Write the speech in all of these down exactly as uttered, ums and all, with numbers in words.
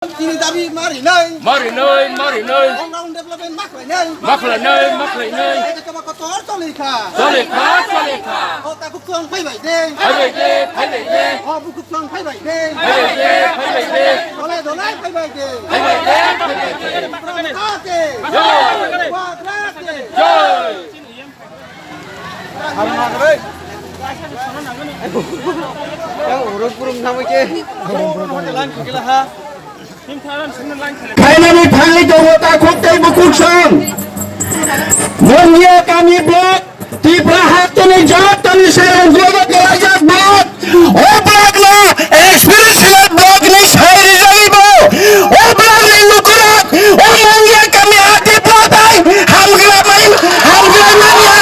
Chini dabi marinai. Marinai, marinai. All round development maklainai. Maklainai, maklainai. Ete kama kotor cholikha. Cholikha, cholikha. O takhuk chwng phaibai de. Phaibai de, phaibai de. O bukhuk chwng phaibai de. Phaibai de, phaibai de. Dole dole phaibai de. Phaibai de, phaibai de. Bubagra ke. Jai. Bubagra ke. Jai. Finally, finally, tongo takhuk tei bukhuk song. Mungia kami block, Tripura hasteni jotoni serang jogo kelaijak block. O block no experience block ni sai rijalibo. O block ni lukurok, o Mungia kami R D block bai hamgra man, hamgra manya.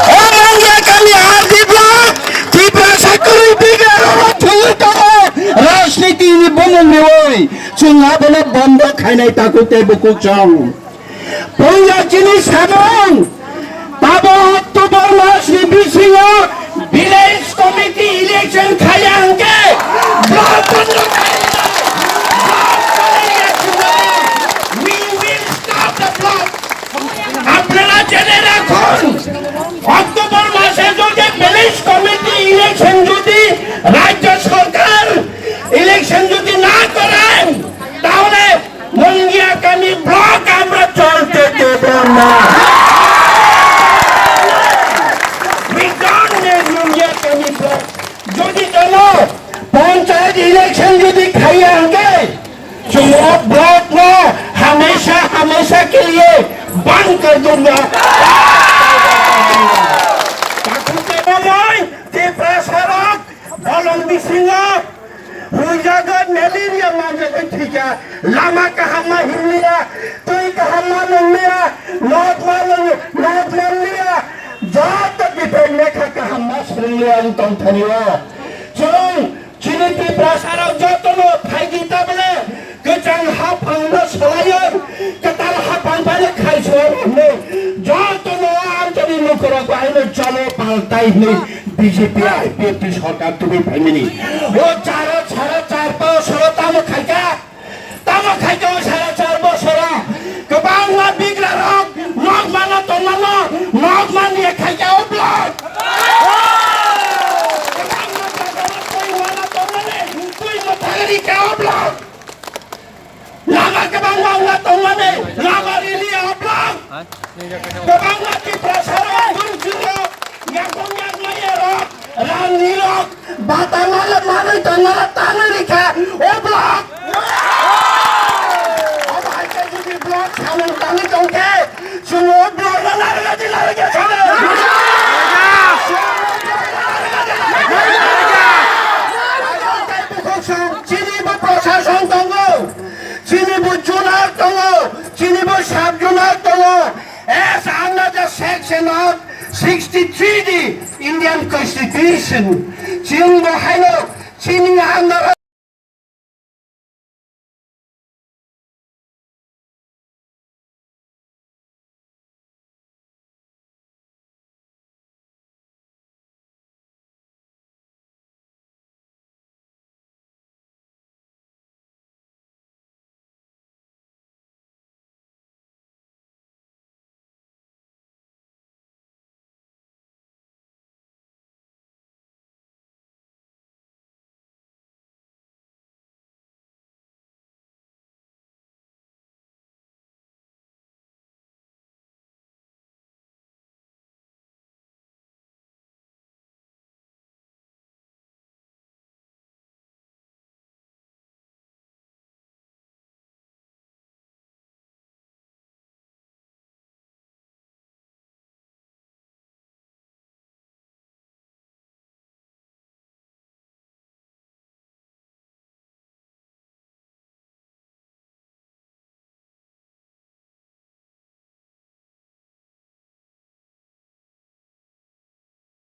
O Mungia kami R D block, Tiprasa kwrwi biga rok thwngwi tongo. Rajniti ni bumung riwi chwng abono bondo khainai takhuk tei bukhuk chwng. Puila chini samung, tabo October mas ni bisingo village committee election khaiya hwnkhe block bondo khainai. Block bondo khainai. We will stop the block. আপনারা জেনে রাখুন, অক্টোবর মাসে যদি village committee election যদি রাজ্য সরকার ইলেকশন যদি না করেন, তাহলে মুঙ্গিয়া কামি ব্লক আমরা চলতে দেব না। We don't need মুঙ্গিয়া কামি ব্লক। যদি কোনো পঞ্চায়েত ইলেকশন যদি খাইয়া আনকে, চুমুক ব্লক না, হামেশা, হামেশা কে লিয়ে বন্ধ কর দুঙ্গা। Takhuk tei bumung, Tiprasa rok, bolong bisingo, huijago malaria manjagwi thwikha, lama kaham ma himliya, twi kaham ma nungliya, nok ma nung-, nok manliya, joto bipok lekha kaham ma swrwngliya wng tongthani o. Chwng Chini Tiprasa rok jotono phaidi tabole kwchang haphangno swlaiwi kwtal haphang phano khaisio hwnwi jotono amchani lukurok bai no cholo paltai hwnwi B J P I P F T sorkar tubui phaimani. O charo sara char bosoro tamo khaika. Tamo khaikhe o sara char bosoro kwbangma bigrarok nok mano tongmano, nok manliya khaikhe o block. Kwbangma jagarok twi mano tongmani, twi mwthangri khe o block. Lama kwbangma wngna tongmani, lama riliya o block. Kwbangma Tiprasarok, Gurjurok, yakung yakmayarok, Rang nirok, batangala manwi tongala tangwi rikha, o block. Obo hai khe jodi block samung tangwi tongkhe, chwng o block no narwkdi narwkya sano. Chini bo prosason tongo, chini bo junar tongo, chini bo sub junar tongo. As under the section of sixty-three D Indian Constitution, chwng bo haino chini under